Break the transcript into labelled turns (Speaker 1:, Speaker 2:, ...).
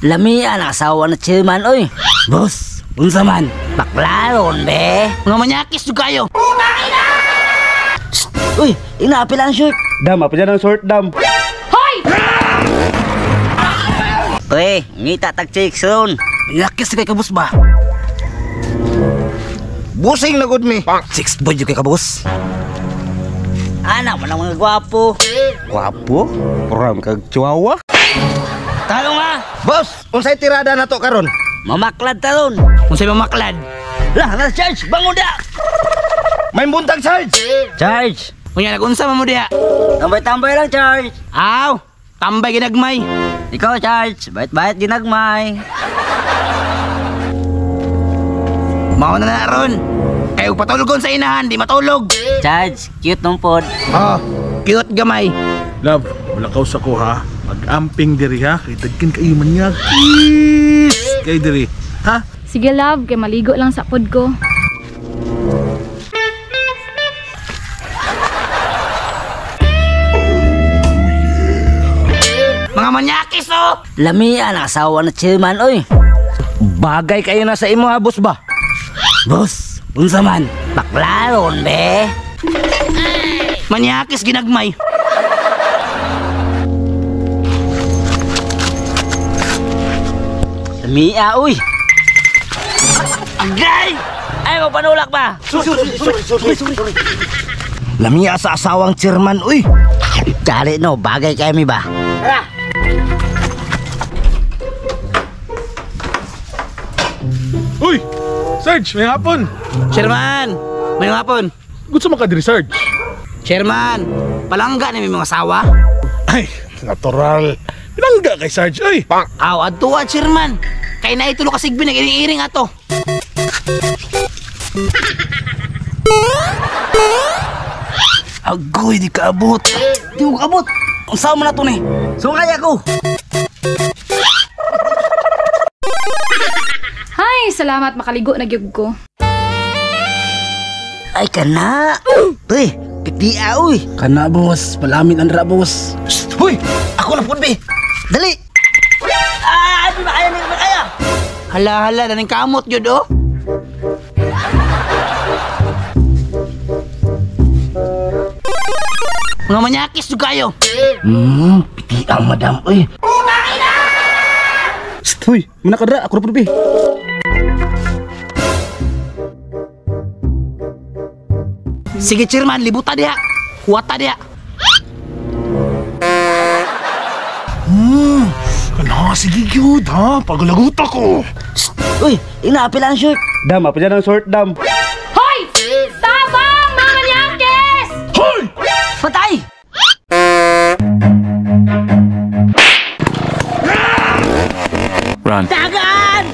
Speaker 1: Lamia ang asawa na chairman, oy. Boss, unsa man? Baklaron, be.
Speaker 2: Mga manyakis jud kayo.
Speaker 1: Shh! Uy, inaapil ang short.
Speaker 3: Dam, apa dyan ang short dam?
Speaker 4: Hoy!
Speaker 1: Pre, ngita tag chicks ron.
Speaker 2: Manyakis kay kabus ba?
Speaker 5: Busing na gud mi.
Speaker 2: Six boy jud kay kabus.
Speaker 1: Anak mo ng mga gwapo.
Speaker 3: Gwapo? Puram kag chihuahua?
Speaker 1: Talo nga.
Speaker 5: Boss, unsay tirada na to karon?
Speaker 1: Mamaklad talon.
Speaker 2: Unsay mamaklad?
Speaker 1: Lah, na charge, bangon da.
Speaker 5: May buntag charge.
Speaker 1: Charge.
Speaker 2: Unya nagunsa man mo diha?
Speaker 1: Tambay-tambay lang, charge.
Speaker 2: Aw, tambay ginagmay.
Speaker 1: Ikaw, charge. Bait-bait ginagmay.
Speaker 2: Mao na na ron. Kay og patulgon sa inahan, di matulog.
Speaker 1: Charge, cute nung pod.
Speaker 2: Oh, cute gamay.
Speaker 6: Love, mulakaw sa ko ha. Pag-amping diri ha, kay dagkin kayo manyakis. Kay diri, ha?
Speaker 4: Sige love, kay maligo lang sa pod ko.
Speaker 2: Mga manyakis oh.
Speaker 1: Lamia ang asawa na chairman, oy.
Speaker 5: Bagay kayo na sa imo ha, boss ba?
Speaker 1: Boss, unsa man? Baklaron, be.
Speaker 2: Manyakis ginagmay.
Speaker 1: Lamia, uy. Agay! Ay, mo panulak ba?
Speaker 5: Sorry. Lamia sa asawang chairman, uy.
Speaker 1: Dali no, bagay kay mi ba? Tara!
Speaker 6: Uy! Sarge, may hapon.
Speaker 2: Chairman, may hapon.
Speaker 6: Gusto mo ka diri, Sarge?
Speaker 2: Chairman, palangga na may mga asawa.
Speaker 6: Ay, natural. Pinangga kay Sarge, uy.
Speaker 2: Aw, adto chairman. Kay na itulo kasigbi nag-iring ato.
Speaker 5: Agoy, di kaabot.
Speaker 1: Di ko kabot. Unsa man na to ni? Sungay ako.
Speaker 4: Hay, salamat makaligo na gyud ko.
Speaker 1: Ay kana. Pre, pitia uy.
Speaker 2: Kana boss, palamit ang ra boss.
Speaker 5: Shh, Huy, ako na pud be.
Speaker 1: Dali. Ah, di ba kaya, di ba kaya?
Speaker 2: Hala hala, daning kamot gyud oh. Mga manyakis jud kayo.
Speaker 5: Pitia madam, uy.
Speaker 3: Shh, huy, muna ka dra, ako na pud be.
Speaker 2: Sige chairman, libuta diha. Huwata diha.
Speaker 6: Kana, sige gyud ha. Pagulagot ako.
Speaker 1: Shh! Uy, inaapil ang short.
Speaker 3: Dam, apa dyan ang short dam?
Speaker 4: Hoy! Tabang mga manyakis!
Speaker 6: Hoy!
Speaker 1: Patay!
Speaker 7: Run.
Speaker 1: Dagan!